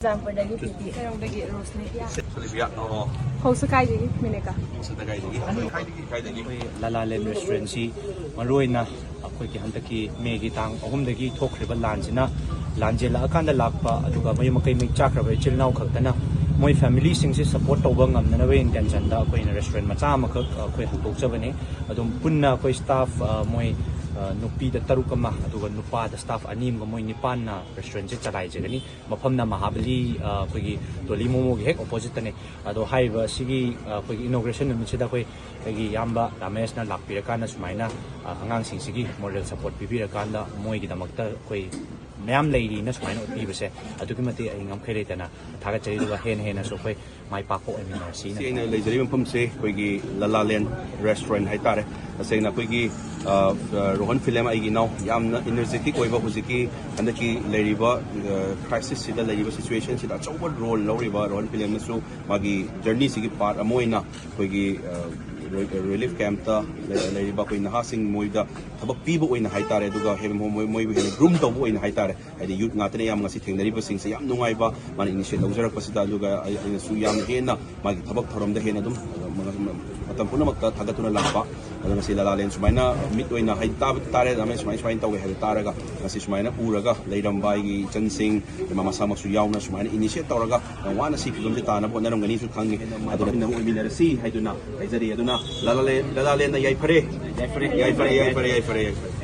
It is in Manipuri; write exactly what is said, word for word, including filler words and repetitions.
ꯆꯨꯔꯆꯥꯟꯄꯨꯔꯗꯒꯤ ꯄ꯭ꯔꯤꯇꯤ꯫ ꯀꯩꯔꯣꯝꯗꯒꯤ ꯔꯣꯁꯅꯤ꯫ ꯁꯣꯂꯤꯕꯤꯌꯥ, ꯑꯣ꯫ ꯍꯧꯁꯨ ꯀꯥꯏꯗꯒꯤ ꯃꯤꯅꯦꯀꯥ꯫ ꯃꯁꯛꯇ ꯀꯥꯏꯗꯒꯤ? ꯀꯥꯏꯗꯒꯤ, ꯀꯥꯏꯗꯒꯤ? ꯑꯩꯈꯣꯏ ꯂꯂꯥꯂꯦꯟ ꯔꯦꯁꯇꯨꯔꯦꯟꯁꯤ ꯃꯔꯨꯑꯣꯏꯅ ꯑꯩꯈꯣꯏꯒꯤ ꯍꯟꯗꯛꯀꯤ ꯃꯦꯒꯤ ꯇꯥꯡ ꯑꯍꯨꯝꯗꯒꯤ ꯊꯣꯛꯈ꯭ꯔꯤꯕ ꯂꯥꯟꯁꯤꯅ, ꯂꯥꯟꯖꯦꯜꯂꯛꯑꯀꯥꯟꯗ ꯂꯥꯛꯄ, ꯑꯗꯨꯒ ꯃꯌꯨꯝ ꯃꯀꯩ ꯃꯩ ꯆꯥꯛꯈ꯭ꯔꯕ ꯏꯆꯤꯜ ꯏꯅꯥꯎ ꯈꯛꯇꯅ ꯃꯣꯏ ꯐꯦꯃꯤꯂꯤꯁꯤꯡꯁꯦ ꯁꯄꯣꯔꯠ ꯇꯧꯕ ꯉꯝꯅꯅꯕ ꯏꯟꯇꯦꯟꯁꯟꯗ ꯑꯩꯈꯣꯏꯅ ꯔꯦꯁꯇꯨꯔꯦꯟ ꯃꯆꯥ ꯑꯃꯈꯛ ꯑꯩꯈꯣꯏ ꯍꯧꯗꯣꯛꯆꯕꯅꯤ꯫ ꯑꯗꯨꯝ ꯄꯨꯟꯅ ꯑꯩꯈꯣꯏ ꯁ꯭ꯇꯥꯐ, ꯑ, ꯃꯣꯏ, ꯑ, ꯅꯨꯄꯤꯗ ꯇꯔꯨꯛ ꯑꯃ, ꯑꯗꯨꯒ ꯅꯨꯄꯥꯗ ꯁ꯭ꯇꯥꯐ ꯑꯅꯤ ꯑꯃꯒ ꯃꯣꯏ ꯅꯤꯄꯥꯟꯅ ꯔꯦꯁꯇꯨꯔꯦꯟꯁꯦ ꯆꯂꯥꯏꯖꯒꯅꯤ꯫ ꯃꯐꯝꯅ ꯃꯍꯥꯕꯂꯤ, ꯑ, ꯑꯩꯈꯣꯏꯒꯤ ꯗꯣꯂꯤ ꯃꯣꯃꯣꯒꯤ ꯍꯦꯛ ꯑꯣꯄꯣꯖꯤꯠꯇꯅꯦ꯫ ꯑꯗꯣ ꯍꯥꯏꯔꯤꯕ ꯁꯤꯒꯤ, ꯑ, ꯑꯩꯈꯣꯏꯒꯤ ꯏꯅꯣꯒ꯭ꯔꯦꯁꯟ ꯅꯨꯃꯤꯠꯁꯤꯗ ꯑꯩꯈꯣꯏ, ꯑꯩꯒꯤ ꯏꯌꯥꯝꯕ ꯔꯥꯃꯦꯁꯅ ꯂꯥꯛꯄꯤꯔꯀꯥꯟꯗ ꯁꯨꯃꯥꯏꯅ, ꯑ, ꯑꯉꯥꯡꯁꯤꯡꯁꯤꯒꯤ ꯃꯣꯔꯦꯜ ꯁꯄꯣꯔꯠ ꯄꯤꯕꯤꯔꯀꯥꯟꯗ ꯃꯣꯏꯒꯤꯗꯃꯛꯇ ꯑꯩꯈꯣꯏ ꯃꯌꯥꯝ ꯂꯩꯔꯤꯅ ꯁꯨꯃꯥꯏꯅ ꯎꯠꯄꯤꯕꯁꯦ ꯑꯗꯨꯛꯀꯤ ꯃꯇꯤꯛ ꯑꯩ ꯉꯝꯈꯩ ꯂꯩꯇꯅ ꯊꯥꯒꯠꯆꯔꯤ꯫ ꯑꯗꯨꯒ ꯍꯦꯟꯅ ꯍꯦꯟꯅꯁꯨ ꯑꯩꯈꯣꯏ ꯃꯥꯏ ꯄꯥꯛꯄ ꯑꯣꯏꯃꯤꯟꯅꯔꯁꯤꯅ ꯁꯤ ꯑꯩꯅ ꯂꯩꯖꯔꯤꯕ ꯃꯐꯝꯁꯦ ꯑꯩꯈꯣꯏꯒꯤ ꯂꯂꯥꯂꯦꯟ ꯔꯦꯁꯇꯨꯔꯦꯟ ꯍꯥꯏꯇꯥꯔꯦ꯫ ꯇꯁꯦꯡꯅ ꯑꯩꯈꯣꯏꯒꯤ, ꯑ, ꯑ, ꯔꯣꯍꯟ ꯐꯤꯂꯝ ꯑꯩꯒꯤ ꯏꯅꯥꯎ ꯌꯥꯝꯅ ꯏꯅꯔꯖꯦꯇꯤꯛ ꯑꯣꯏꯕ ꯍꯧꯖꯤꯛꯀꯤ ꯍꯟꯗꯛꯀꯤ ꯂꯩꯔꯤꯕ, ꯑ, ꯀ꯭ꯔꯥꯏꯁꯤꯁꯁꯤꯗ, ꯂꯩꯔꯤꯕ ꯁꯤꯆꯨꯋꯦꯁꯟꯁꯤꯗ ꯑꯆꯧꯕ ꯔꯣꯜ ꯂꯧꯔꯤꯕ ꯔꯣꯍꯟ ꯐꯤꯂꯝꯅꯁꯨ ꯃꯥꯒꯤ ꯖꯔꯅꯤꯁꯤꯒꯤ ꯄꯥꯔꯠ ꯑꯃ ꯑꯣꯏꯅ ꯑꯩꯈꯣꯏꯒꯤ, ꯑ, ꯔꯤ-, ꯔꯤꯂꯤꯐ ꯀꯦꯝꯞꯇ ꯂꯩ-, ꯂꯩꯔꯤꯕ ꯑꯩꯈꯣꯏ ꯅꯍꯥꯁꯤꯡ ꯃꯣꯏꯗ ꯊꯕꯛ ꯄꯤꯕ ꯑꯣꯏꯅ ꯍꯥꯏꯇꯥꯔꯦ, ꯑꯗꯨꯒ ꯍꯦꯟꯅ ꯃꯣꯏ-, ꯃꯣꯏꯕꯨ ꯍꯦꯟꯅ ꯒ꯭ꯔꯨꯝ ꯇꯧꯕ ꯑꯣꯏꯅ ꯍꯥꯏꯇꯥꯔꯦ꯫ ꯍꯥꯏꯗꯤ ꯌꯨꯠ ꯉꯥꯛꯇꯅ ꯑꯌꯥꯝꯕ ꯉꯁꯤ ꯊꯦꯡꯅꯔꯤꯕꯁꯤꯡꯁꯦ ꯌꯥꯝ ꯅꯨꯡꯉꯥꯏꯕ, ꯃꯥꯅ ꯏꯅꯤꯁꯤꯌꯦꯠ ꯂꯧꯖꯔꯛꯄꯁꯤꯗ꯫ ꯑꯗꯨꯒ ꯑꯩ-, ꯑꯩꯅꯁꯨ ꯌꯥꯝꯅ ꯍꯦꯟꯅ ꯃꯥꯒꯤ ꯊꯕꯛ ꯊꯧꯔꯝꯗ ꯍꯦꯟꯅ ꯑꯗꯨꯝ ꯃꯇꯝ ꯄꯨꯝꯅꯃꯛꯇ ꯊꯥꯒꯠꯇꯨꯅ ꯂꯥꯛꯄ꯫ ꯑꯗꯣ ꯉꯁꯤ ꯂꯂꯥꯂꯦꯟ ꯁꯨꯃꯥꯏꯅ ꯃꯤꯠ ꯑꯣꯏꯅ ꯍꯥꯏ ꯇꯥꯕ ꯇꯥꯔꯦ, ꯑꯗꯨꯃꯥꯏꯅ ꯁꯨꯃꯥꯏꯅ, ꯁꯨꯃꯥꯏꯅ ꯇꯧꯋꯦ ꯍꯥꯏꯕ ꯇꯥꯔꯒ ꯉꯁꯤ ꯁꯨꯃꯥꯏꯅ ꯎꯔꯒ ꯂꯩꯔꯝꯕ ꯑꯩꯒꯤ ꯏꯆꯟꯁꯤꯡ, ꯏꯃꯥ ꯃꯁꯥꯃꯛꯁꯨ ꯌꯥꯎꯅ ꯁꯨꯃꯥꯏꯅ ꯏꯅꯤꯁꯤꯌꯦꯠ ꯇꯧꯔꯒ ꯌꯥꯝ ꯋꯥꯅ ꯁꯤ ꯐꯤꯕꯝꯁꯤ ꯇꯥꯅꯕ ꯍꯣꯠꯅꯔꯝꯒꯅꯤꯁꯨ ꯈꯪꯉꯤ꯫ ꯑꯗꯨꯅ ꯑꯣꯏꯃꯤꯟꯅꯔꯁꯤ ꯍꯥꯏꯗꯨꯅ ꯍꯥꯏꯖꯔꯤ꯫ ꯑꯗꯨꯅ ꯂꯂꯥꯂꯦꯟ, ꯂꯂꯥꯂꯦꯟꯅ ꯌꯥꯏꯐꯔꯦ꯫ ꯌꯥꯏꯐꯔꯦ, ꯌꯥꯏꯐꯔꯦ, ꯌꯥꯏꯐꯔꯦ, ꯌꯥꯏꯐꯔꯦ, ꯌꯥꯏꯐꯔꯦ꯫